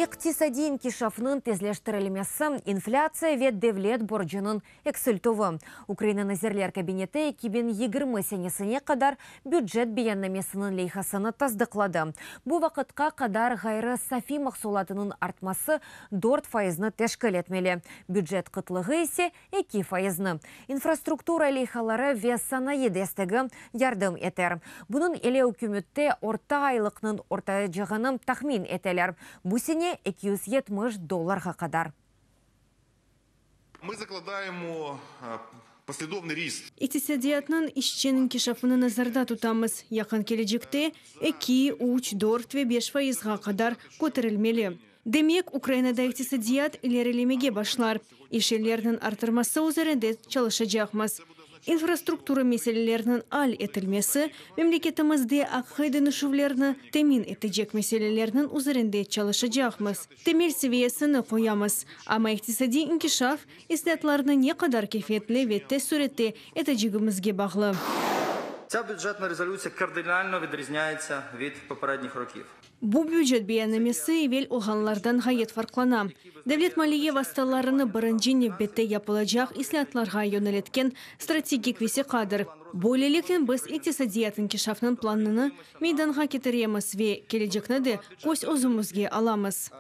İqtisadiy inkişafnıñ tezleştirilmesi, inflâtsiya ve devlet borcunıñ eksiltüvi. Ukraina Nazirler Kabineti 2020 senesine qadar bücet beyannamesiniñ leyhasını tasdıqladı. Bu vaqıtqa qadar ğayrı safiy mahsulatınıñ artması dört fayıznı teşkil etmeli, bücet qıtlığı ise 2 fayıznı. İnfrastruktura leyhaları ve sanayı destegi yardım eter. Bunıñ ile ükümette orta aylıqnıñ artacağını tahmin eteler, bu sene 270 dollarğa qadar. Ми закладаємо послідовний ріст İqtisadiyatnıñ izçen inkişafını nazarda tutamız. Yaqın kelecekte 2, 3, 4 ve 5 fayızğa qadar köterilmeli. Demek, Ukrainada iqtisadiyat ilerilemege başlar. İş yerleriniñ arttırması üzerinde çalışacaqmız. İnfrastruktura meseleleriniñ al etilmesi, memleketimizde aqiqiy deñişüvlerni temin etecek meselelerniñ üzerinde çalışacaqmız. Temel seviyesini qoyamız. Amma iqtisadiy inkişaf islâatlarnı ne qadar kefiyetli ve tez sürette etecegimizge bağlı. Ця бюджетна резолюція кардинально відрізняється від попередніх років. Bu bücet beyannamesi evel olğanlardan ğayet farqlana. Devlet maliye vastalarını birinci nevbette yapılacaq islâatlarğa yöneltken strategik vesiqadır. Böyleliknen biz iqtisadiyat inkişafınıñ planını meydanğa ketiremiz ve kelecekni de köz ögümizge alamız.